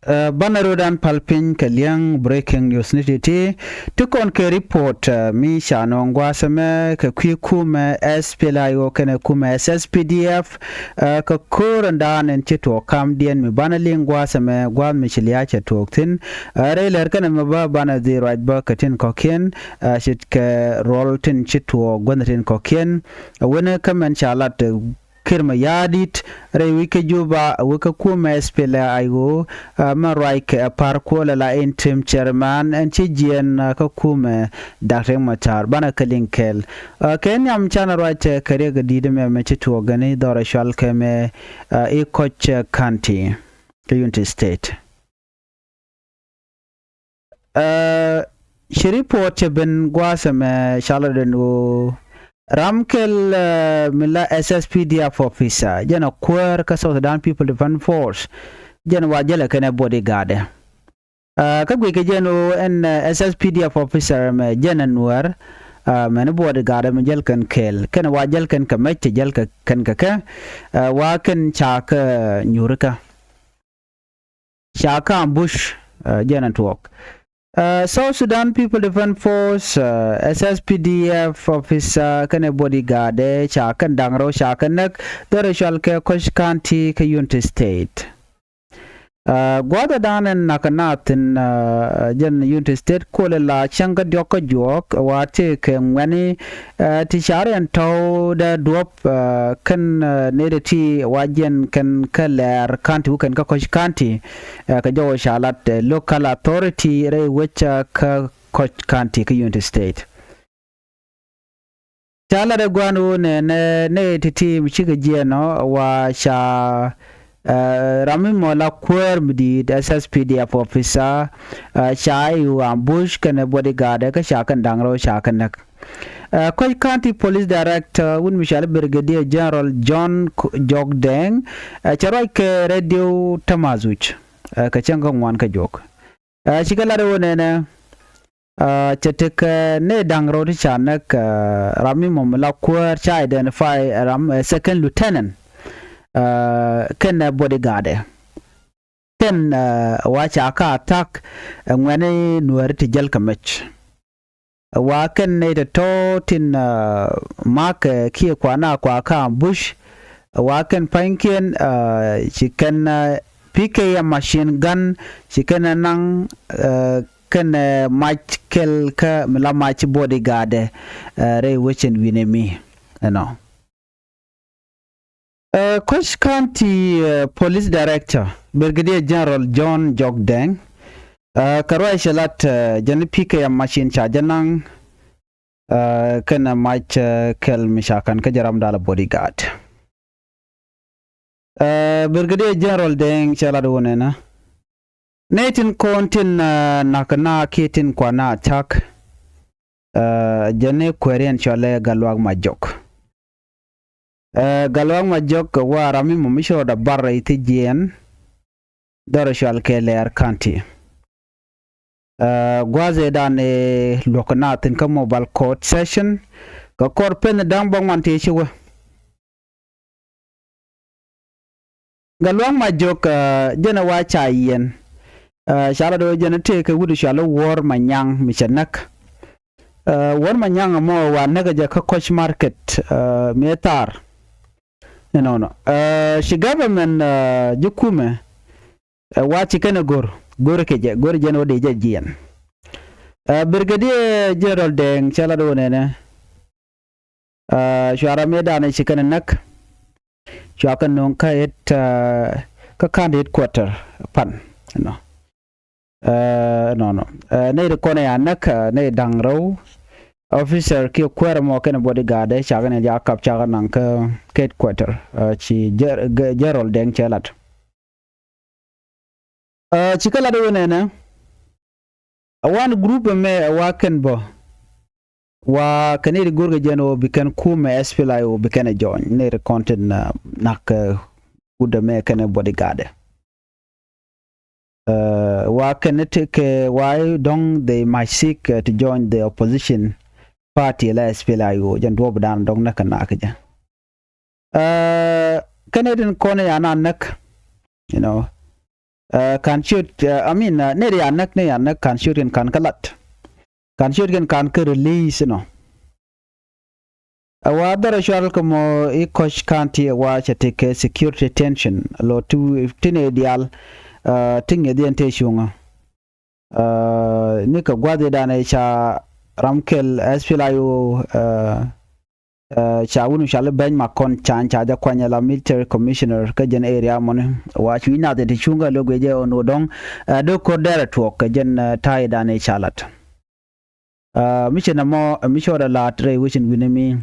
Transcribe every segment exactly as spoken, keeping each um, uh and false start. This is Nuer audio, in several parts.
Ɛ, banɛ rot an pal piny kɛ liɛŋ breaking news ni ti̱ti̱. Ti kɔn kɛ report, ɛ, mi ca nɔŋ gua̱a̱th ɛmɛ kɛ kui̱ kumɛ S P L A I O kɛnɛ kumɛ S S P D F, ɛ, kɛ ko̱r ɛn da̱a̱n ɛn ci tuɔɔk kamdiɛn mi banɛ liŋ gua̱a̱th ɛmɛ gua̱a̱th mi ci lia̱a̱ cɛ tuɔɔk thi̱n. Ɛ, rɛy lɛr kɛnɛ mɛ bä banɛ dhil ruac bä kɛ tin kɔ̱kiɛn, ɛ, ce̱tkɛ ruɔl tin ci tuɔɔk gua̱th tin kɔ̱kiɛn. Ɛ, wänɛ kä mɛn ca lat, ɛ, Kiir Mayardit rɛy wec kä Juba, wec kä kumɛ S P L A I O, ɛ, mɛ ruac kɛ ɛ par kuɔlɛ la interim chairman ɛn ci jiɛn, ɛ, kä kumɛ Dak Riek Machar banɛ kɛ liŋ kɛɛl. Ɛ, kɛ nhiam canɛ ruac, ɛ, kɛ riɛk ɛ di̱t ɛmɛ mɛ ci tuɔɔk gɛni dhɔrɛ cual kɛ mɛ, ɛ, i̱ Koch, ɛ, County kä Unity State. Ɛ, ci report cɛ ben gua̱a̱th ɛmɛ ca lat ɛn ɣöö ram kɛl, ɛ, mi la S S P D F officer jɛn ɛ kuäär kä South Sudan People Defense Force, jɛn wa jälɛ kɛnɛ bodyguard ɛ. Ɛ, kä guic kɛ jɛn ɣöö ɛn, ɛ, S S P D F officer ɛmɛ jɛn ɛ Nuäär, ɛ, mɛn bodyguard ɛmɛ jäl kɛn kɛɛl, kɛn wa jäl kɛn kɛ mec, cɛ jäl kɛ kɛn kɛ kɛ, ɛ, wa kɛn ca kɛ nyuurikä. Ca kɛ ambush, ɛ, jɛn ɛ tuɔɔk. Ɛ, South Sudan People Defense Force, ɛ, S S P D F officer kɛnɛ bodyguard ɛ ca kɛn da̱ŋ rɛw ca kɛ näk, dhɔrɛ cual kɛ Koch County kä Unity State. Ɛ, gua̱a̱th ɛ da̱a̱n ɛn nakä naath thi̱n, ɛ, jɛn Unity State kuɔlɛ la cäŋ kä diɔ̱k kä juɔ̱ɔ̱k, ɛ, wa tëëkɛ ŋuɛ̈ni, ɛ, ti ca riɛn tɔ̱w dee duɔ̱p, ɛ, kɛn, ɛ, nɛy ti ti wa jiɛn kɛn kä Lɛɛr County wä kɛn kä Koch County, ɛ, kɛ jɔwä ca lat, ɛ, local authority rɛy wec, ɛ, kä Koch County kä Unity State. Ca lat ɛ gua̱a̱n ɣöö nɛnɛ nɛy ti ti mi cikɛ jiɛɛn ɔ wa ca, ɛ, ram mi mɔ la kuäär mi di̱i̱t S S P D F officer, ɛ, ca i̱ ɣöö ambush kɛnɛ bodyguard ɛ kä ca kɛn da̱ŋ rɛw ca kɛ näk. Ɛ, Koch County Police Director wut mi cɔal i̱ Brigadier General John K-, Jok Deng, ɛ, cɛ ruac kɛ Radio Tamazuj, ɛ, kɛ cäŋ kä ŋuan kä juɔ̱k. Ɛ, cikɛ lat ɣöö nɛnɛ, ɛ, cɛ tekɛ nɛy da̱ŋ rɛw ti ca näk, ɛ, ram mi mɔ mi la kuäär ca identify, ɛ, ram, ɛ, second lieutenant, ɛ, kɛnɛ bodyguard ɛ. Kɛn, ɛ, wa ca kɛ attack, ɛ, ŋuɛ̈ni Nuääri ti jäl kɛ mec. Ɛ, wa kɛn nɛy tɔ̱tɔ̱ tin, ɛ, makɛ kiɛ kuana kua kä ambush, ɛ, wa kɛn pa̱nykiɛn, ɛ, ci kɛn, ɛ, P K M machine gun, ci kɛn ɛ naŋ, ɛ, kɛnɛ mac kɛl kä mi la mac bodyguard ɛ, ɛ, rɛy wecɛn wi̱nɛ mi ɛnɔ. Ɛ, Koch County, ɛ, Police Director, Brigadier General John Jok Deng, ɛ, kɛ ruac cɛ lat, ɛ, jɛn P K M machine ca jɛ naŋ, ɛ, kɛnɛ mac, ɛ, kɛl mi ca ka̱n kä jɛ ram dal bodyguard. Ɛ, Brigadier General Deng cɛ lat wä nɛnɛ. Nɛy tin kɔn tin, ɛ, nakä na kiɛ tin kuana attack, ɛ, jɛn ni kuääriɛn cɔalɛ Gatluak Majok. Ɛ, Gatluak Majok wa ram mi mɔ mi ci rɔ da̱p bar rɛy thi̱jiɛn, dhɔrɛ cɔal kɛ Lɛɛr County. Ɛ, gua̱a̱th ëëdan ëë luɔ̱k kɛ naath thi̱n kä mobile court session, kɛ kɔr pɛn da̱ŋ bäŋuan tëë ci wä. Gatluak Majok, ɛ, jɛn ɛ wa ca yiɛn. Ɛ, ca lat ɣöö jɛn ɛ tëëkɛ wut cɔal i̱ Wuɔ̱ɔ̱r Manyaŋ mi cɛ näk. Ɛ, Wuɔ̱ɔ̱r Manyaŋ ɛmɔ wa näk ɛ jɛ kä Koch Market, ɛ, mi ɛ thaar. Inɔnɔ. Ɛ, ci government, ɛ, ji̱ kumɛ, ɛ, wa ci kɛn ɛ go̱r, go̱r kɛ jɛ, go̱r jɛn ɣöö dee jɛ jiɛn. Ɛ, Brigadier General Deng cɛ lat ɣöö nɛnɛ. Ɛ, cua ram mëëdan ci kɛn ɛ näk. Cua kɛn nöŋ kä head, ɛ, kä county headquarter pan. Ɛnɔ. Ɛ, nɔnɔ. Ɛ, nɛy ti kɔn ɛ ya näk, ɛ, nɛy da̱ŋ rɛw. Officer kiɛ kuäär mɔ kɛnɛ bodyguard ɛ ca kɛn ɛ ja kap ca kɛ naŋ kä headquarter. Ɛ, ci Ger-, Ge-, General Deng cɛ lat. Ɛ, ci kɛ lat ɛ wä nɛnɛ. Ɛ wan group ɛmɛ ɛ wa kɛn bä. Wa kɛ nɛy ti go̱rkɛ jɛn ɣöö bi kɛn kumɛ S P L A I O bi kɛn ɛ join. Nɛy ti kɔn tin, ɛ, nak, ɛ, wut ɛmɛ kɛnɛ bodyguard ɛ. Ɛ, wa kɛn ti kɛ wa i̱ dɔ̱ŋ they might seek, ɛ, to join the opposition party la S P L A I O, jɛn duɔ̱ɔ̱p dan dɔ̱ŋ näk kɛ nak kɛ jɛ. Ɛ, kɛn ɛ tin kɔn ɛ ya na näk, you know. Ɛ, ka̱n ciöt, ɛ, I mean, ɛ, nɛy ti ca näk, nɛy ti ca näk ka̱n ciöt kɛn ka̱n kä lat. Ka̱n ciöt kɛn ka̱n kä release inɔ. Ɛ, wa dhɔr ɛ cual kɛ mɔ i̱ Koch County ɛ wa cɛ tekɛ security tension. Lo ti, ti nɛy diaal, ɛ, ti ŋi̱eth yɛn tëë cuŋä. Ɛ, ni kɛ gua̱th i̱ danɛ ca ram kɛl S P L A I O, ɛ, ɛ, ca wun cɔal i̱ Beny Makɔn ca, ca jɛ kuany ala military commissioner kä jɛn area mɔni. Wa cuc nath in ti cuŋä lo guiɛ jɛ ɣän wä dɔ̱ŋ, ɛ, dee ko̱r dɛrɛ tuɔɔk kɛ jɛn, ɛ, ta̱a̱ i̱ danɛ ca lat. Ɛ, mi ci nɛmɔ, ɛ, mi ci ɣɔdɛ la̱t rɛy wecin wi̱ni mi,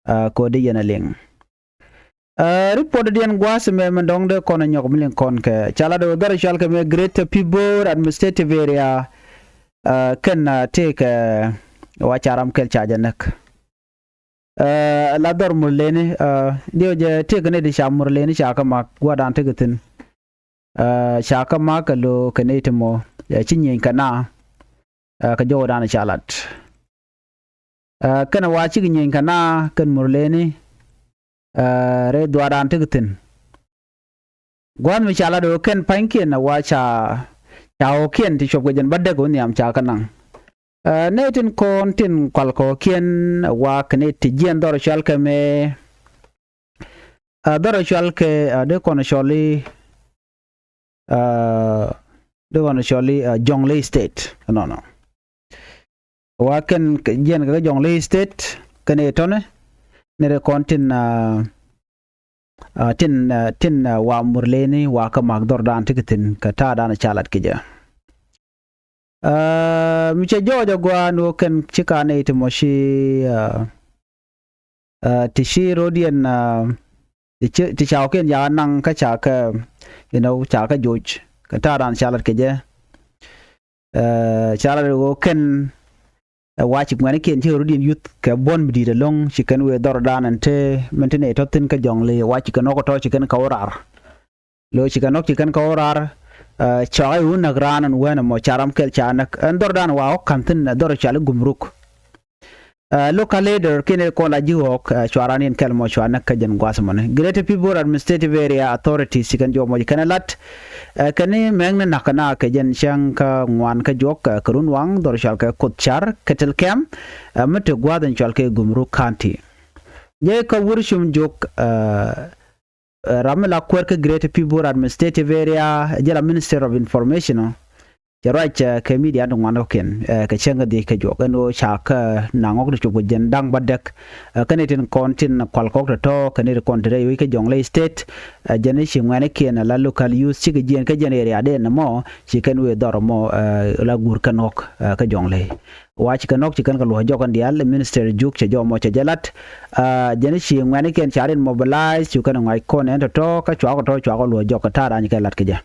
ɛ, kɛ ɣöö dee yɛn ɛ liŋ. Ɛ, report diɛn gua̱a̱th mɛ mɛ dɔ̱ŋ dee kɔn ɛ nyɔk mi liŋ kɔn kɛ ca lat ɣöö dhɔr cual kɛ mɛ Greater Pibor Administrative Area, ɛ, kɛn, ɛ, tëëkɛ wa ca ram kɛl ca jɛ näk. Ɛ, la dhɔr Murleni, ɛ, diɛw jɛ tëëkɛ nɛy ti ca Murleni ca kä mak gua̱a̱th dan tekɛ thi̱n. Ɛ, ca kä mak kɛ lo̱ kɛ nɛy ti mɔ, ɛ, ci nyieny kɛ na, ɛ, kɛ jɔwdan ca lat. Ɛ, kɛn wa cikɛ nyieny kɛ na kɛn Murleni, ɛ, rɛy dhuaadan tekɛ thi̱n. Gua̱a̱th mi ca lat ɣöö kɛn pa̱nykiɛn ɛ wa ca, ca ɣɔ̱kiɛn ti cuɔp kɛ jɛn bädäk ɣöö nhiam ca kä naŋ. Ɛ, nɛy tin kɔn tin kual kɔ̱kiɛn ɛ wa kɛ nɛy ti jiɛn dhɔr cual kɛ mɛ, ɛ, dhɔr cual kɛ, ɛ, dee kɔn cɔl i̱, ɛ, dee kɔn cɔl i̱, ɛ, Jonglei State. Nɔnɔ. Wa kɛn jiɛn kɛ Jonglei State kɛn i̱ tɔnɛ nɛy ti kɔn tin, ɛ, ɛ, tin, ɛ, tin, ɛ, wa Murleni wa kä mak dhɔrdan tekɛ thi̱n kɛ ta̱a̱dan ca lat kɛ jɛ. Ɛ, mi cɛ jɔɔc ɛ gua̱a̱n wä kɛn ci ka nɛy ti mɔ ci, ɛ, ɛ, ti ci ro̱diɛn, ɛ, ti ci, ti ca ɣɔ̱kiɛn ca naŋ kä ca kɛ, you know, ca kɛ joc kɛ ta̱a̱dan ca lat kɛ jɛ. Ɛ, ca lat ɣöö kɛn, ɛ, wa ci ŋuɛ̈nikiɛn ci ro̱diɛn yuth kɛ buɔ̱n mi di̱i̱t ɛlɔ̱ŋ ci kɛn wëë dhɔrdan ɛn te min te nɛy tɔ̱ thi̱n kä Jonglei wa ci kɛn ɣɔ̱k ɛ tɔ̱ ci kɛn kɛ wä raar. Lo̱ ci kɛ nɔk ci kɛn kɛ wä raar, ɛ, cɔak i̱ wä näk raan ɛn wään ɛmɔ ca ram kɛl ca näk. Ɛn dhɔrdan wa ɣɔ̱k ka̱n thi̱n ɛ dhɔr cɔal i̱ Gumruk. Ɛ, local leader kiɛn i̱ kɔn la ji̱ ɣɔ̱k, ɛ, cua raan in kɛl mɔ cua näk kä jɛn gua̱a̱th ɛmɔni. Greater Pibor Administrative Area Authority ci kɛn jɔw mɔ ci kɛn ɛ la̱t. Ɛ, kɛn i̱ mɛŋni na̱k kɛ na kɛ jɛn cäŋ kä ŋuan kä juɔk, ɛ, kɛ run waŋ dhɔr cɔal kɛ Kuoth Car kɛ Tɛl Kɛm, ɛ, mi te gua̱a̱th in cɔal kɛ Gumruk County. Jɛ kä wur cum jok, ɛ, ɛ, ram mi la kuäär kä Greater Pibor Administrative Area, jɛ la Minister of Information, ɔ. Cɛ ruac, ɛ, kɛ media ti ŋuan kɔ̱kiɛn, ɛ, kɛ cäŋ kä dhiec kä juɔk ɛn ɣöö ca kä naŋ ɣɔ̱k ti cop kɛ jɛn da̱ŋ bädäk. Ɛ, kä nɛy tin kɔn tin kual kɔk tɔ̱tɔ̱, kɛ nɛy ti kɔn ti rɛy wec kä Jonglei State, ɛ, jɛn i̱ ci ŋuɛ̈nikiɛn ala local youth cikɛ jiɛɛn kä jɛn area den ɛmɔ, ci kɛn wëë dhɔr ɛmɔ, ɛ, la guur kɛn ɣɔ̱k, ɛ, kä Jonglei. Wa ci kɛ nɔk ci kɛn kɛ luɔ̱c jɔk kɛn diaal, minister juk cɛ jɔmɔ cɛ jɛ lat. Ɛ, jɛn ci ŋuɛ̈nikiɛn ca rin mobilize, cu kɛn ŋa̱c kɔn ɛn tɔ̱tɔ̱, kä cuakɔ tɔ̱ cuakɔ luɔ̱c jɔk kɛ ta̱a̱ rany kɛ lat kɛ jɛ.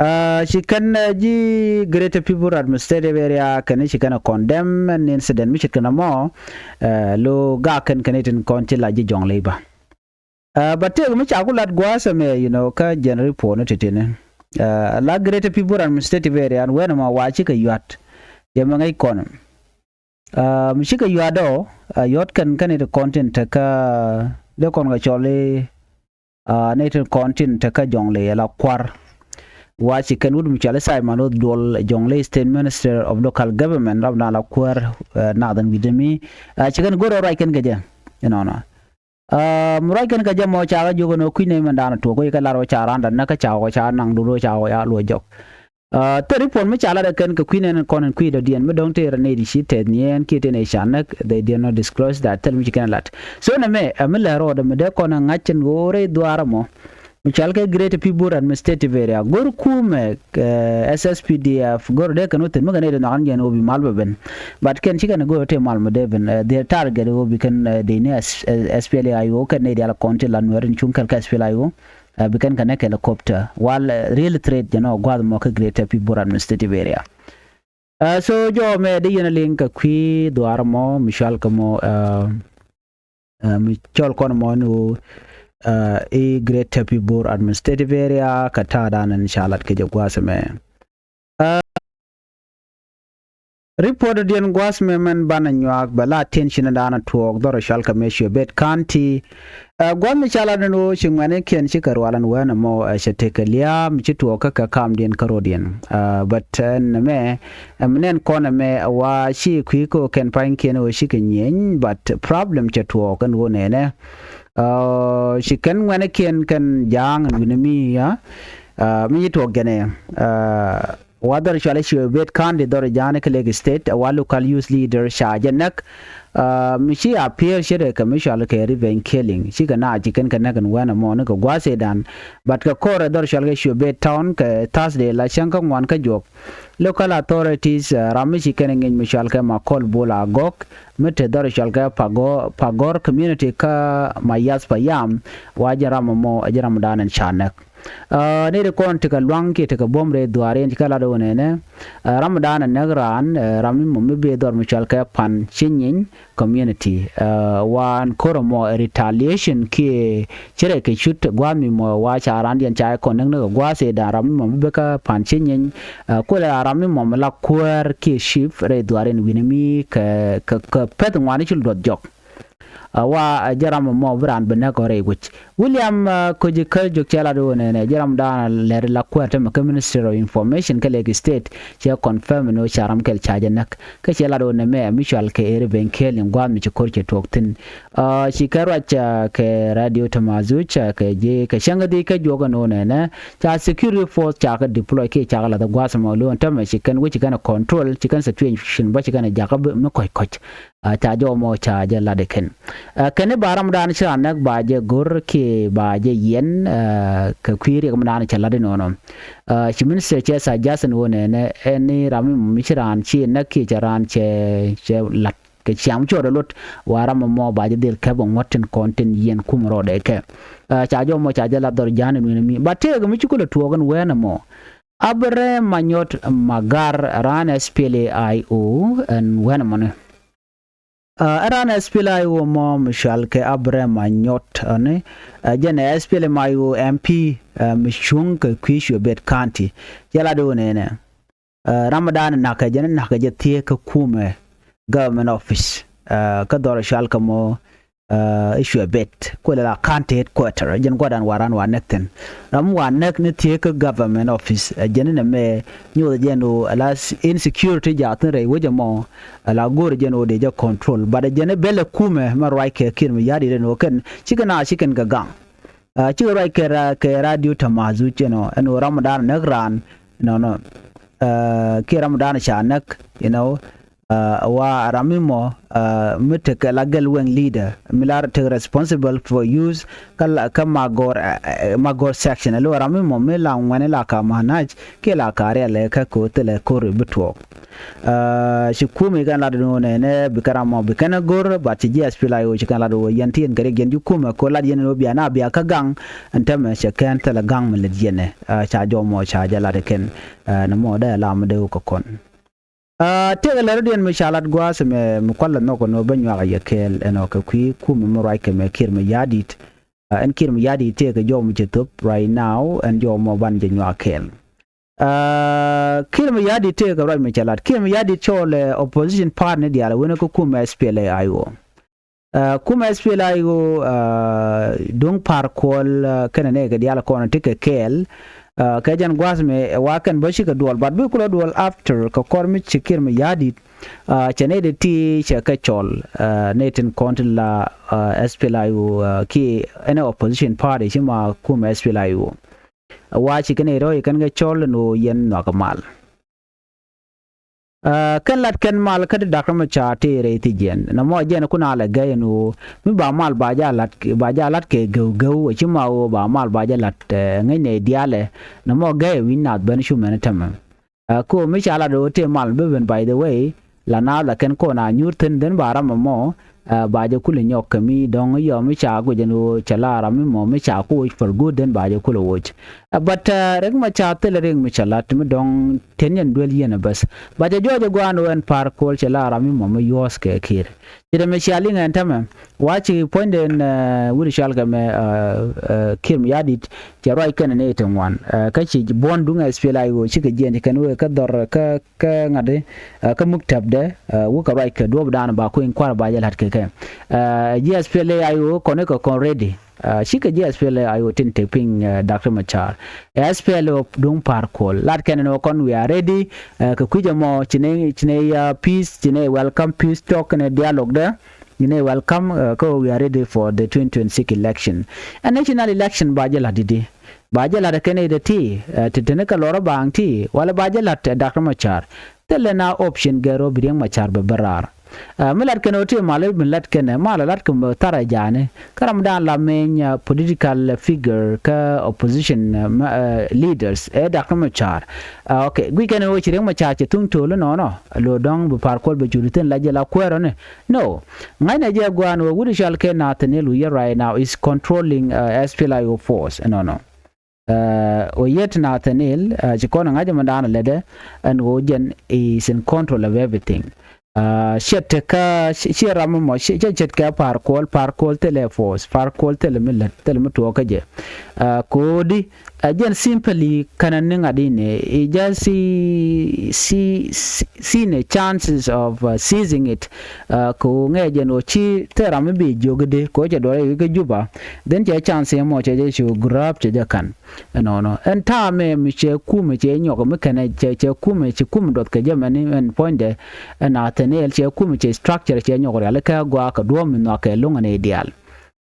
Ɛ, ci kɛn, ɛ, ji̱ Greater Pibor Administrative Area kɛn ci kɛn ɛ condemn ɛn incident mi ce̱tkɛ nɔmɔ, ɛ, lo gak kɛn kɛn itin kɔn ci la ji̱ Jonglei bä. Ɛ, bä tëëk mi ca ku lat gua̱a̱th ɛmɛ, you know, kä jɛn report ni ti̱ti̱ni. Ɛ, la Greater Pibor Administrative Area, ɛn wen ɛmɔ wa cikɛ yuat. Yɛ mɛ ŋäc kɔn. Ɛ, mi cikɛ yuat ɔ, ɛ, yuat kɛn kɛn i̱ ti kɔn tin tekä, dee kɔn kɛ cɔl i̱, ɛ, ni ti kɔn tin tekä Jonglei, ɛ la kua̱r. Wa ci kɛn wut mi cɔal i̱ Simon Oth Duol, Jonglei State Minister of Local Government, rap na la kuäär, ɛ, nath ɛn wi̱cdɛ mi. Ɛ, ci kɛn go̱r ɔ ruac kɛn kɛ jɛ. Inɔnɔ. Ɛ, mi ruac kɛn kɛ jɛ mɔ ca kɛ jiök ɛn ɣöö kui̱n nɛy mɛn da̱a̱n tuɔɔk, kä ci kɛ lar ɣöö ca randa näk, kä ca ɣɔk ca naŋ duut ɣöö ca ɣɔk ca luɔ̱c jɔk. Ɛ, thil report mi ca lat ɛ kɛn kɛ kui̱n ɛn kɔn ɛn kui̱ dɔ̱diɛn mi dɔ̱ŋ tëë rɛ nɛy ti ci tɛth niɛɛn kiɛ tëë nɛy ca näk, they did not disclose that, thil mi ci kɛn ɛ lat. So nɛmɛ, ɛ, mi lɛ rɔɔdɛ mi dee kɔn ɛ ŋa̱c ɛn ɣöö rɛy dhuaar ɛmɔ mi cɔal kɛ Greater Pibor Administrative Area, go̱r kumɛ, ɛ, S S P D F, go̱r dee kɛn wä thi̱n mi kɛn i̱ dee nhɔakan jɛn ɣöö bi mal bɛ ben. But kɛn ci kɛn go̱r tëë mal mi dee ben, ɛ, dee target ɣöö bi kɛn, ɛ, dee ni S-, ɛ, S P L A I O kɛn nɛy diaal kɔn ti la Nuɛr in cuŋ kɛl kɛ S P L A I O, ɛ, bi kɛn kɛn ɛ helicopter. Wal, ɛ, real threat jɛn ɔ gua̱a̱th mɔ kä Greater Pibor Administrative Area. Ɛ, so jɔw mɛ dee yɛn a liŋ kɛ kui̱ dhuaar mɔ mi cɔal kɛ mɔ, ɛ, ɛ, mi cɔl kɔn mɔ ni ɣöö, ɛ, i̱ Greater Pibor Administrative Area kɛ ta̱a̱ da̱a̱n ɛn ca lat kɛ jɛ gua̱a̱th ɛmɛ. Ɛ, Report diɛn gua̱th mɛ mɛn banɛ nyuak bɛ la attention dan tuɔɔk dhɔr cual kɛ mɛ Shuebet County. Ɛ, gua̱th mi ca lat ni ɣöö ci ŋuɛ̈nikiɛn cikɛ rual ɛn wɛn ɛmɔ, ɛ, cɛ tekɛ lia̱a̱ mi ci tuɔɔk kä kɛ kamdiɛn kä rɔ̱diɛn. Ɛ, but ɛn ɛmɛ, ɛ, mi nɛn kɔn ɛmɛ, ɛ, wa ci kui̱ kä kɛn pa̱nykiɛn ɣöö cikɛ nyieny, but problem cɛ tuɔɔk ɛn ɣöö nɛnɛ. Ɛ, ci kɛn ŋuɛ̈nikiɛn kɛn ja̱a̱ŋ ɛn wi̱ni mi, ɛ, ɛ, mi ci tuɔɔk jɛn ɛ, ɛ, wa dhɔr cual i̱ Shuebet County dhɔr ja̱a̱ŋ kä Lake State, ɛ, wa local youth leader ca jɛ näk. Ɛ, mi ci appear ce̱t ɛ kɛ mi cual kɛ revenge killing. Cikɛ na ci kɛn kɛ näk ɛn wɛn ɛmɔ ni kɛ gua̱a̱th ëëdan. But kɛ kɔr ɛ dhɔr cual kɛ Shuebet Town kɛ Thursday la cäŋ kä ŋuan kä juɔk. Local authorities, ɛ, ram mi ci kɛn ɛ ŋi̱ny mi cual kɛ Makol Bol Agok, mi te dhɔr cual kɛ Pagor, Pagor community kä Mayath Payam, wa jɛ ram ɛmɔ, ɛ jɛ ram dan ɛn ca näk. Ɛ, ni ri kɔn tekɛ lua̱ŋ kiɛ tekɛ buɔ̱m rɛy dhuaar in ci kɛ lat ɣöö nɛnɛ, ɛ, ram dan ɛ näk raan, ɛ, ram mi mɔ mi bee dhɔr mi cual kɛ Pan Ci Nyiny community. Ɛ, wa ɛn ko̱r ɛmɔ ɛ retaliation kiɛ ci rɛy kɛ cut gua̱a̱th mi mɔ wa ca raan diɛn ca kɔn näk ni kɛ gua̱a̱th ëëdan ram mi mɔ mi bee kä Pan Ci Nyiny. Ɛ, kuɛ la ram mi mɔ mi la kuäär kiɛ chief rɛy dhuaar in wi̱ni mi kɛ, kɛ, kɛ pɛth ŋuani ci luɔth jɔk. Ɛ, wa, ɛ, jɛ ram ɛmɔ bi raan bi näk ɔ rɛy wec. William, ɛ, Ko̱ji̱ Kä Jok cɛ lat ɣöö nɛnɛ jɛ ram dan lɛr la kuäär tämɛ kä Ministry of Information kä Lake State cɛ confirm ni ɣöö ca ram kɛl ca jɛ näk. Kä cɛ lat ɣöö nɛmɛ mi cual kɛ ɛ revenge killing gua̱a̱th mi ci ko̱r cɛ tuɔɔk thi̱n. Ɛ, ci kɛ ruac, ɛ, kɛ Radio Tamazuj, ɛ, kɛ ji̱ kɛ cäŋ kä dhieec kä juɔk ɛn ɣöö nɛnɛ ca security force ca kɛ deploy kiɛ ca kɛ la̱th gua̱a̱th ɛmɔ lo̱o̱n tämɛ ci kɛn wec ci kɛn ɛ control ci kɛn situation bä ci kɛn ɛ jakä mi kɔc kɔc. Ɛ, ca jɔw mɔ ca jɛ lat ɛ kɛn. Ɛ, kɛn i̱ ba ram dan ci raan näk ba jɛ go̱r kiɛ ba jɛ yiɛn, ɛ, kɛ kui̱ riɛk mi dan cɛ lat inɔnɔ. Ɛ, ci minister cɛ suggestion wä nɛnɛ ɛn i̱ ram mi ci raan ci näk kiɛ cɛ raan cɛ, cɛ lat kɛ ciam cɔɔdɛ lot wa ram mɔ ba jɛ dhil kɛp ŋuɔ̱t tin kɔn tin yiɛn kum rɔɔdɛ kɛ. Ɛ, ca jɔw mɔ ca jɛ lat dhɔr ja̱a̱n in wi̱n mi ba tëëk mi ci kulɛ tuɔɔk ɛn wɛn ɛmɔ. Abrɛ Manyɔt Magar raan S P L A I O ɛn wɛn ɛmɔni. Ɛ, ɛ raan S P L A I O mɔ mi cual kɛ Abraham Anyɔt, ɛ, ni, ɛ, jɛn ɛ S P L M I O M P, ɛ, mi cuŋ kɛ kui̱ Shuebet County. Cɛ lat ɣöö nɛnɛ, ɛ, ram dan na̱kɛ jɛn na̱kɛ jɛ thieek kä kumɛ government office, ɛ, kä dhɔr cual kɛ mɔ, ɛ, i̱ Shuebet kuɛ lɛ la county headquarter, jɛn gua̱dan wa raan wa näk thi̱n. Ram wa näk ni thieek kä government office, ɛ, jɛn ni nɛmɛ nyoth jɛn ɣöö ala insecurity jaathin rɛy wec ɛmɔ, ala go̱o̱r jɛn ɣöö dee jɛ control. But jɛn i̱ bɛl ɛ kumɛ mɛ ruac kɛ Kiir Mayardit ɛn ɣöö kɛn cikɛ na cikɛn kɛ gaŋ. Ɛ, cikɛ ruac kɛ ra-, kɛ Radio Tamazuj ɛn ɣöö, ɛn ɣöö ram dan näk raan, you know, nɔ. Ɛ, kiɛ ram dan ca näk, you know, ɛ, wa ram mi mɔ, ɛ, mi tekɛ la gɛl wɛŋ leader mi la tekɛ responsible for youth kä la, kä Magor, ɛ, ɛ, Magor section. Alo ram mi mɔ mi la ŋuɛni la ka manage kiɛ la ka riɛl ɛ kä ko̱ thilɛ ko̱r bi tuɔɔk. Ɛ, ci kumi kɛn lat ni wä nɛnɛ bi kɛn ram mɔ bi kɛn go̱r, but ci ji̱ S P L A I O ci kɛn lat wä yɛn ti yɛn kɛ rik yɛn ji̱ kumɛ ko̱ lat yɛn ni wä bia na bia kä gaŋ. Ɛn tämɛ cɛ kɛn thilɛ gaŋ mi lät yɛn ɛ, ɛ, ca jɔw mɔ ca jɛ lat kɛn, ɛ, ni mɔ dee lam dee wä kɛ kɔn. Aa, tëëkɛ lɛr rɔ̱diɛn mi ca lat gua̱a̱th ɛmɛ mi kualɛ nhɔk ɛn ɣöö bä nyuak a yɛ kɛɛl ɛn ɣöö kɛ kui̱ kumɛ mi ruac kɛmɛ Kiir Mayardit. Aa, ɛn Kiir Mayardit tëëkɛ jɔw mi cɛ thöp right now, ɛn jɔw mɔ ban jɛ nyuak kɛɛl. Aa, Kiir Mayardit tëëkɛ ruac mi cɛ lat. Kiir Mayardit cɔɔl ɛ opposition party ni diaal ɛ wen kä kumɛ S P L A I O. Ɛ, kumɛ S P L A I O, ɛ, duŋ pa̱r kuɔl, ɛ, kɛnɛ nɛy kɛ diaal kɔn ti kɛ kɛɛl. Ɛ, kɛ jɛn gua̱a̱th mɛ, ɛ, wa kɛn bä cikɛ duɔl, but bi kulɛ duɔl after kɛ kɔr mi ci Kiir Mayardit. Ɛ, cɛ nɛy ti ti cɛ kɛ cɔl, ɛ, nɛy tin kɔn ti la, ɛ, S P L A I O, ɛ, kiɛ ɛn opposition party ci ma kumɛ S P L A I O. Ɛ, wa ci kɛn nɛy rɔ̱ ci kɛn kɛ cɔl ɛn ɣöö yɛn nhɔakɛ mal. Ɛ, kɛn lat kɛn mal kä ti da̱k ram ca tëë rɛy thi jiɛn. Nɔmɔ jiɛn kun a lɛ gɛy ɛn ɣöö mi ba mal ba ja lat, ba ja lat kɛ gɛw gɛw, ɛ ci ma ɣöö ba mal ba ja lat, ɛ, ŋäcnɛ diaalɛ. Nɔmɔ gɛy ɛ wi̱ny naath ben cu mɛn tämɛ. Ɛ, kɛ ɣöö mi ca lat ɣöö tëë mal bi ben, by the way, la naath la kɛn kɔn a nyuur thi̱n, then ba ram ɛmɔ, Ɛ, ba jɛ kulɛ nyɔk kɛ mi dɔ̱ŋ yɔ mi ca guic ɛn ɣöö cɛ la ram mi mɔ mi ca ku woc päl guut den ba jɛ kulɛ woc. Ɛ, but, ɛ, Riek Machar thilɛ Riek mi cɛ lat mi dɔ̱ŋ tien yɛn duel yɛn ɛ bäth. Ba jɛ jɔɔc ɛ gua̱a̱n ɣöö ɛn Par Kuol cɛ la ram mi mɔ mi yuɔ̱ɔ̱th kɛ Kiir. Ci dee mi cia liŋ ɛn tämɛ. Wa ci puɔ̱nyden, ɛ, wut cɔal kɛ mɛ, ɛ, ɛ, Kiir Mayardit cɛ ruac kɛn ni ti ŋuan. Ɛ, kä ci buɔ̱n duŋ S P L A I O cikɛ jiɛn ci kɛn wee kä dhɔr kä kä ŋa̱t, ɛ, kä muktäbdɛ, ɛ, wä kɛ ruac kɛ duɔ̱ɔ̱pdan ba kui̱ny kua̱r ba jɛ la̱t kɛ kɛ. Ɛ, ji̱ S P L A I O kɔn i̱ kɛ kɔn ready. Ɛ, cikɛ ji̱ S P L A I O tin te piny, ɛ, Doctor Machar. Ɛ, S P L A I O duŋ Par Kuol. Lat kɛn ni wä kɔn we are ready. Ɛ, kɛ kui̱c ɛmɔ ci nɛ, ci nɛ, ɛ, peace, ci nɛ welcome peace talk kɛnɛ dialogue dɛ. Ci nɛ welcome, ɛ, kä we are ready for the twenty twenty-six election. Ɛ national election ba jɛ la̱t di̱t. Ba jɛ la̱t ɛ kɛn ɛ ti, ɛ, ti teni kɛ lɔrä baaŋ ti, walɛ ba jɛ la̱t ɛ Doctor Machar. Thilɛ na option gɛr ɔ bi Riek Machar bɛ bä raar. Ɛ, mi lat kɛn ɔ ti malɛ mi lat kɛn ɛ, malɛ lat kɛ mɛ thar ɛ jaani. Kä ram dan la meny, ɛ, political figure kä opposition, ɛ, ma, ɛ, leaders, ɛ Doctor Machar. Ɛ, okay, guic kɛn ɔ ci Riek Machar cɛ thuŋ to̱l inɔnɔ. Lo dɔ̱ŋ bi Par Kuol bɛ juri thin la jɛ la kuɛɛr ɔ ni. No. Ŋa̱cnɛ jɛ gua̱a̱n wä wut cɔal kɛ Nathaniel Oyet right now is controlling, ɛ, S P L A I O force inɔnɔ. Ɛ, Oyet Nathaniel, ɛ, ci kɔn ŋa̱c mi da̱a̱n lɛtdɛ ɛn ɣöö jɛn is in control of everything. Ɛ, ciɛ tekä, ciɛ, ciɛ ram mɔ, ciɛ, ciɛ ce̱tkɛ Par Kuol, Par Kuol thilɛ force, Par Kuol thilɛ mi lät, thilɛ mi tuɔɔk kä jɛ. Ɛ, ko̱di, ɛ, jɛn simply kɛnɛ ni ŋa̱t inɛ, i just see, see, see ni chances of, ɛ, seizing it. Ɛ, kɛ ɣöö ŋɛ jɛn ɣöö ci thil ram mi bi jiök i̱di, kɛ ɣöö cɛ duɔl i̱ kä Juba, then cɛ chance mɔ cɛ jɛ cu grab cɛ jɛ ka̱n. Ɛnɔnɔ. Ɛn ta̱a̱ mɛ mi cɛ kumɛ cɛ nyɔk mi kɛnɛ cɛ, cɛ kumɛ cɛ kumɛ duɔth kɛ jɛ mɛni ɛn puɔ̱nydɛ. Ɛn Nathaniel cɛ kumɛ cɛ structure cɛ nyɔk riali kɛ gɔaa kɛ duɔ̱ɔ̱p mi nhɔakɛ lo̱ŋ ɛn i̱ diaal.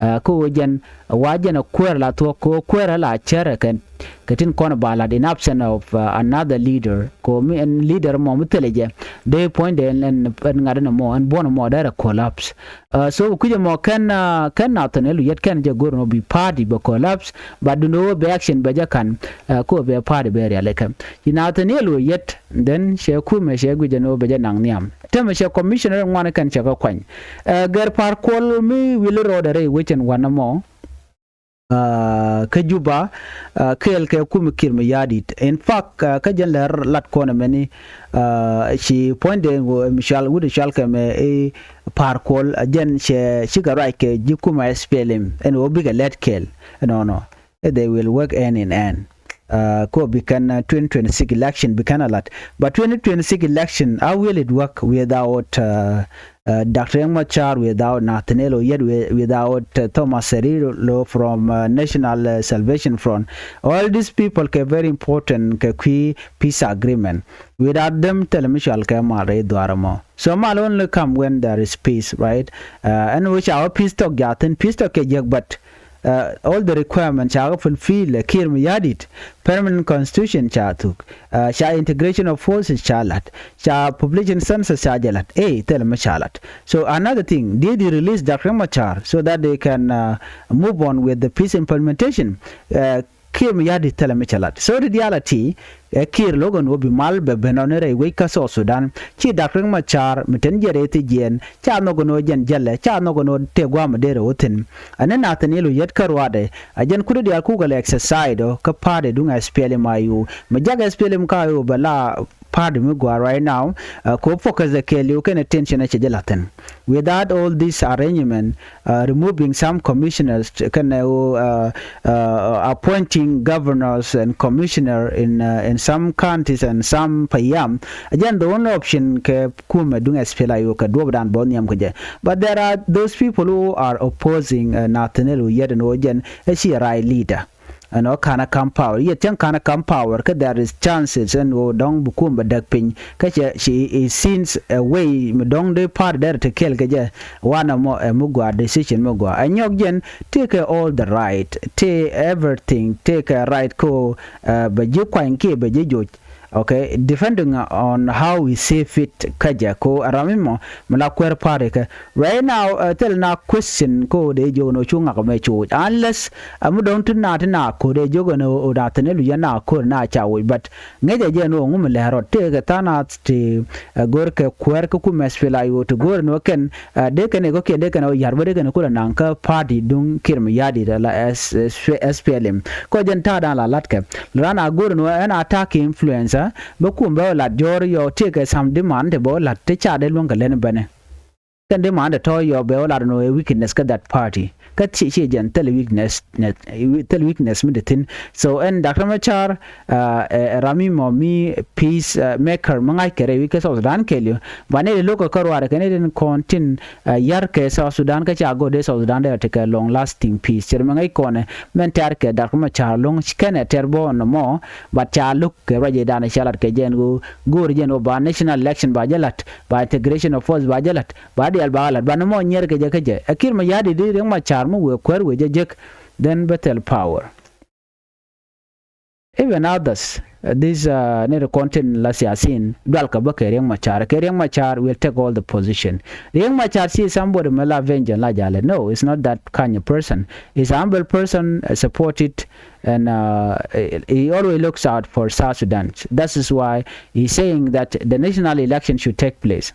Ɛ, kä ɣöö jɛn, wa jɛn ɛ kuäär la thuɔ̱k kɛ ɣöö kuäär ɛ la cär ɛ kɛn. Kɛ tin kɔn ba lat in absence of, ɛ, another leader. Kɛ ɣöö mi ɛn leader mɔ mi thilɛ jɛ. Dee puɔ̱nydɛ ɛn, ɛn, ɛn ŋa̱t ɛn mɔ, ɛn buɔ̱n mɔ dee rɛ collapse. Ɛ, so kui̱cɛ mɔ kɛn, ɛ, kɛn Nathaniel Oyet kɛn jɛ go̱r nɔ bi party bɛ collapse, but duundɛ ɣöö bɛ action bɛ jɛ ka̱n, ɛ, kä ɣöö bɛ party bɛ rialikä. Ci Nathaniel Oyet, then cɛ kumɛ cɛ gui̱cɛ ni ɣöö bɛ jɛ naŋ nhiam. Täämɛ cɛ commissioner ŋuan kɛn cɛ kɛ kuany. Ɛ, gɛr Par Kuol mi wil rɔɔdɛ rɛy wecɛn wanɛ mɔ. Ɛ, kä Juba, ɛ, kɛɛl kɛ kumɛ Kiir Mayardit. In fact, ɛ, kä jɛn lɛr lat kɔn ɛmɛni, ɛ, ci puɔ̱nydɛ ŋu, ɛ, mi cɔal, wut cɔal kɛ mɛ i̱ Par Kuol, ɛ, jɛn cɛ cikɛ ruac kɛ ji̱ kumɛ S P L M, ɛn ɣöö bikɛ lɛt kɛɛl. Ɛnɔnɔ. Ɛ, they will work hand in hand. Ɛ, kɛ ɣöö bi kɛn, ɛ, twenty twenty-six election bi kɛn a lat. But twenty twenty-six election, how will it work without, ɛ, ɛ, Doctor Riek Machar, without Nathaniel Oyet, wi-, without, ɛ, Thomas Cirillo from, ɛ, National, ɛ, Salvation Front? All these people kɛ very important kɛ kui̱ peace agreement. Without them, thilɛ mi cɔal kɛ mal rɛy dhuaar ɛmɔ. So mal only come when there is peace, right? Ɛ, ɛn ɣöö ca wä peace talk jaathin, peace talk kɛ jiäk, but, ɛ, all the requirements ca kɛ fulfill, ɛ, Kiir Mayardit, permanent constitution ca thuk, ɛ, ca integration of forces ca lat, ca population census ca jɛ lat, ɛ, thilɛ mi ca lat. So another thing, did he release Doctor Riek Machar so that they can, ɛ, move on with the peace implementation? Ɛ, Kiir Mayardit thilɛ mi cɛ lat. So ti diaal a ti, ɛ, Kiir lo̱k ɛn ɣöö bi mal bɛ ben ɔ ni rɛy wec kä South Sudan. Ci Doctor Riek Machar mi ten jiɛt ɛ thi jiɛɛn, ca nhɔk ɛn ɣöö jɛn jälɛ, ca nhɔk ɛn ɣöö tëë gua̱a̱m ɛ dee rɛ wä thi̱n. Ɛn ni Nathaniel Oyet kä ruaadɛ, ɛ jɛn kut ti diaal kukɛ lɛ exercise ɔ kä party duŋ S P L M I O. Mi jak S P L M ka I O bɛ la party mi gɔaa right now, ɛ, kɛ ɣöö focus ɛ kɛɛliw kɛnɛ tension ɛ cɛ jɛ la̱thi̱n. Without all this arrangement, ɛ, removing some commissioners, kɛnɛ ɣöö, ɛ, ɛ, appointing governors and commissioner in, ɛ, in some counties and some payam, ɛ jɛn the only option kɛ kumɛ duŋ S P L I O kɛ duɔ̱ɔ̱pdan bä nhiam kɛ jɛ. But there are those people who are opposing, ɛ, Nathaniel Oyet ɛn ɣöö jɛn ɛ ci a right leader. Ɛn ɣöö ka̱n ɛ ka̱m power, yet cäŋ ka̱n ɛ ka̱m power kä there is chances ɛn ɣöö dɔ̱ŋ bi kumɛ bɛ däk piny. Kä cɛ ci, it seems a way mi dɔ̱ŋ dee party dee rɛ te kɛɛl kɛ jɛ. Wanɛ mɔ ɛ mi gɔaa decision mi gɔaa. Ɛ nyɔk jɛn tëëkɛ all the right, tëë everything, tëëkɛ right kä ɣöö, ɛ, bɛ ji̱ kuany kiɛ bɛ ji̱ joc. Okay, depending on how we see fit kä jɛ ko ram mi mɔ mi la kuɛr party kɛ. Right now, uh, thil na question ko de jok no cu ŋak mɛ cu unless, uh, mi dɔŋ ti na ti na ko de jok no o da thin lu ya na ko na ca wuc, but ŋɛ jɛ jɛ no ŋum lɛ rot te kɛ tha na ti, uh, gor kɛ kuɛr kɛ ku mɛ spila yo ti gor no kɛn, uh, de kɛn ko kɛ de kɛn o yar bä de kɛn ko la naŋ kä party duŋ Kiir Mayardit la S, S, S P L M. Ko jɛn ta̱a̱ dan la lat kɛ. Ran a go̱r ni wä ɛn a ta̱a̱ ki influencer bä kum bɛ wä lat jɔr yɔ ti kɛ sam demand ti bɛ wä lat ti ca dee luäŋ kɛ lɛn bɛnɛ. Kɛn demand ti tɔ̱ yɔ bɛ wä lat ni wä weakness kä that party. Kä ci ci jɛn thil weakness, thil weakness mi di thin. So ɛn Doctor Machar, uh, ɛ ram mi mɔ mi peace, uh, maker mi ŋa̱c kɛ rɛy wi̱c kä South Sudan kɛɛliw. Ba ni di lo̱k kɛ kä ruaar kɛ ni din kɔn tin, uh, yar kɛ South Sudan kä ca go̱r dee South Sudan dee ti kɛ long lasting peace. Cir mi ŋa̱c kɔnɛ mɛn tɛr kɛ Doctor Machar lo̱ŋ kɛnɛ tɛr bɔ nɔmɔ, but ca lo̱k kɛ ruac idan ca lat kɛ jɛn go̱ go̱r jɛn wä ba national election ba jɛ lat, ba integration of force ba jɛ lat, ba dial ba lat, ba nɔmɔ nyier kɛ jɛ kä jɛ. Ɛ Kiir Mayardit di Riek Machar mi wee kuɛr wee jɛ jek, then bɛ thil power. Even others, uh, this, uh, ni ri kɔn tin la siasin dual kɛ bä kɛ Riek Machar. Kɛ Riek Machar will take all the position. Riek Machar si somebody mi la vengeance la jalɛ. No, it's not that kind of person. He's a humble person, uh, supported, and, uh, he always looks out for South Sudan. That is why he's saying that the national election should take place.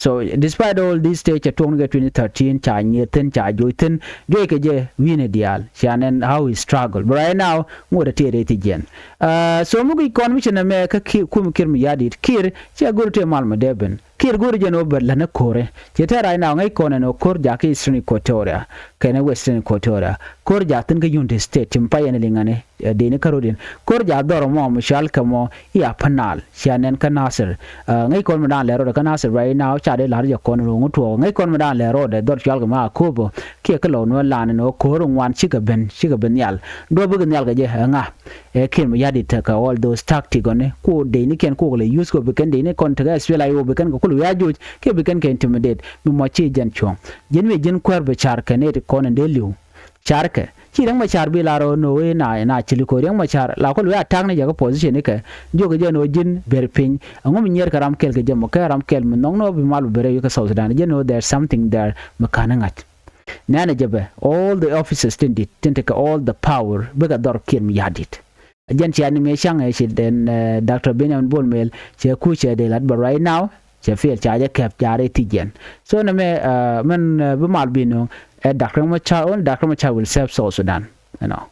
So despite all this stage, ca tuɔŋ kɛ twenty thirteen, ca nyier thin, ca joc thin, joc kɛ jɛ wi̱n diaal, ca nɛn how he struggle. But right now, ŋot a tiɛɛr ɛ thi jiɛn. Uh, so mi guic kɔn mi ci nɛ mɛ kä Kiir, kum Kiir Mayardit, Kiir, cia go̱r tëë mal mi dee ben. Kiir go̱r jɛn wä bɛ länä ko̱rɛ. Ci tɛɛr right now, ŋäc kɔn ɛn wä ko̱r jakä Eastern Equatoria, kɛnɛ Western Equatoria. Ko̱r jak thin kä Unity State, tim pay ɛn liŋani, ɛ, deni kä rodiɛn. Ko̱r jak dhɔr mɔ mi cual kɛ mɔ i̱ Upper Nile, cia nɛn kä Nasir. Ɛ, ŋäc kɔn mi dan lɛ rɔɔdɛ kä Nasir right now, ca dee la̱r jɛ kɔn ro̱ŋ tuɔɔk. Ŋäc kɔn mi dan lɛ rɔɔdɛ dhɔr cual kɛ mɔ Akobo, kiɛ kä lɔw nuɔ lan ni wä ko̱r ŋuan cikɛ ben, cikɛ ben nhial. Duɔ̱p bikɛ nhial kɛ jɛ, ɛ ŋa? Ɛ Kiir Mayardit tekɛ all those tactic ɔni, ku deni kɛn ku kɛ lɛ use kɛ bi kɛn deni kɔn tekɛ S P L A I O bi kɛn kɛ kul wi̱i̱ a joc, kiɛ bi kɛn kɛ intimidate, mi mɔ ci jɛn cuɔ̱ŋ. Ji̱n mi ji̱n kuäär bi car kɛ nɛy ti kɔn in dee li̱w. Carkɛ. Ci Riek Machar bi la rɔ no̱o̱ŋ i̱ na, na ci li ko̱ Riek Machar la kɔl wee attack ni jɛ kä position ikɛ. Jiök jɛ no̱o̱ŋ ji̱n ber piny. Ɛŋu mi nyier kɛ ram kɛl kɛ jɛ mɔ kɛ ram kɛl mi nhɔk no̱o̱ŋ bi mal bi ber ɛ wi̱i̱ kä South Sudan. Jɛ no̱o̱ŋ there's something there mi ka̱n i̱ ŋa̱c. Nɛnɛ jɛ bɛ all the officers tin dit tin tekɛ all the power bikɛ dhɔr Kiir Mayardit. Jɛn cia ni mëë ca̱ŋ ɛ ci den, eh, Doctor Benjamin Bol Mel cɛ kuc cɛ dee lat, but right now cɛ fail, ca jɛ kɛp, ca rɛy thi̱c jɛn. So nɛ mɛ, eh, mɛn, eh, bi mal bi nööŋ, eh, Doctor Machar, only Doctor Machar will save South Sudan, you know.